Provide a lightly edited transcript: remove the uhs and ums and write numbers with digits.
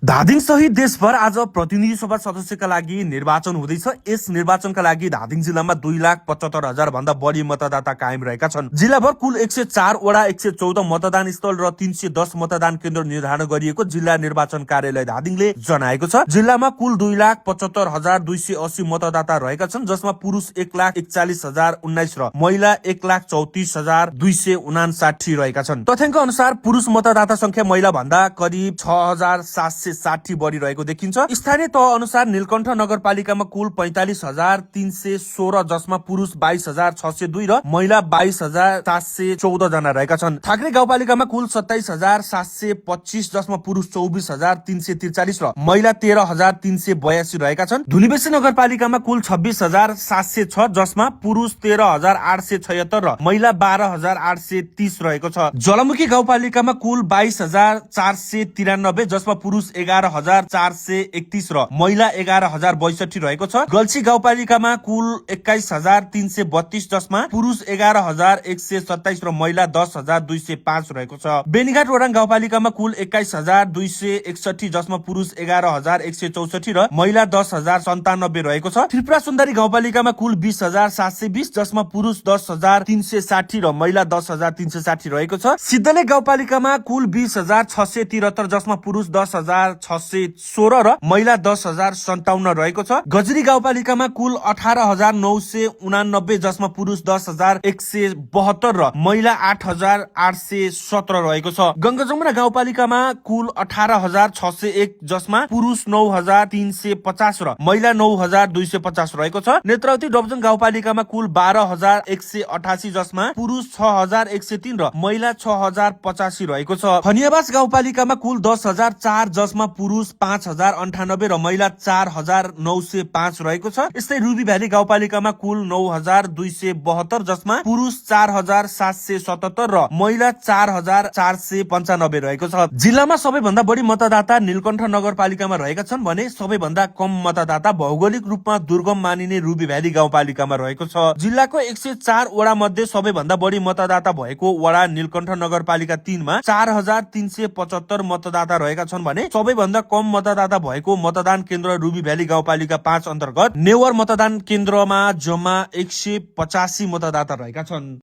धादिङ सहित देशभर आज प्रतिनिधि सभा सदस्यका लागि निर्वाचन हुँदैछ। यस निर्वाचनका लागि धादिङ जिल्लामा 2,75,000 भन्दा बढी मतदाता कायम रहेका छन्। जिल्लाभर कुल 104 वडा 114 मतदान स्थल र 310 मतदान केन्द्र निर्धारण गरिएको जिल्ला निर्वाचन कार्यालय धादिङले जनाएको छ। जिल्लामा कुल 2,75,280 मतदाता रहेका छन्, जसमा पुरुष 1,41,019 र महिला 1,34,259 रहेका छन्। तथ्याङ्क अनुसार पुरुष मतदाता संख्या महिला भन्दा करिब 6,760 बढी रहेको देखिन्छ। स्थानीय तह अनुसार नीलकण्ठ नगरपालिकामा कुल 45,316 जसमा पुरुष 22,602 र महिला 22,714 जना रहेका छन्। थाक्रे गाउँपालिकामा कुल 27,725 जसमा पुरुष 24,343 र महिला 13,382 रहेका छन्। धुलीबेसी नगरपालिकामा कुल 26,706 जसमा पुरुष 13,876 र महिला 12,830 रहेको छ। ज्वालामुखी गाउँपालिकामा कुल 22,493 जसमा पुरुष 11,431 र महिला 11,062 रहेको छ। गल्छी गाउँपालिकामा कुल 21,332 जसमा पुरुष 11,127 र महिला 10,205 रहेको छ। बेनीघाट वडाङ गाउँपालिकामा कुल 21,261 जसमा पुरुष 11,164 र महिला 10,097 रहेको छ। त्रिपुरा सुन्दरी गाउँपालिकामा कुल 20,720 जसमा पुरुष 10,360 र महिला 10,360 रहेको छ। सिद्धले गाउँपालिकामा कुल 20,673 जसमा पुरुष 10,616 र महिला 10,057 रहेको छ। गजरी गाउँपालिकामा कुल 18,989 जसमा पुरुष 10,172 र महिला 8,817 रहेको छ। गंगाजमुना गाउँपालिकामा कुल 18,601 जसमा पुरुष 9,350 र महिला 9,250 रहेको छ। नेत्रावती डबजन गाउँपालिकामा कुल 12,188 जसमा पुरुष 6,103 र महिला 6,085 रहेको छ। खनियाबास गाउँपालिकामा कुल 10,004 जसमा पुरुष 5,098 र महिला 4,905 रहेको छ। यस्तै रुबी भ्याली गाउँपालिकामा कुल 9,272 जसमा पुरुष 4,777 र महिला 4,495 रहेको छ। जिल्लामा सबैभन्दा बढी मतदाता नीलकण्ठ नगरपालिकामा रहेका छन् भने सबैभन्दा कम मतदाता भौगोलिक रूपमा दुर्गम मानिने रुबी भ्याली गाउँपालिकामा रहेको छ। जिल्लाको 104 वडा मध्ये सबैभन्दा बढी मतदाता भएको वडा नीलकण्ठ नगरपालिका 3 मा 4,375 मतदाता रहेका छन् भने सबैभन्दा कम मतदाता भएको मतदान केन्द्र रुबी भ्याली गाउँपालिका 5 अन्तर्गत नेवर मतदान केन्द्रमा जम्मा 185 मतदाता रहेका छन्।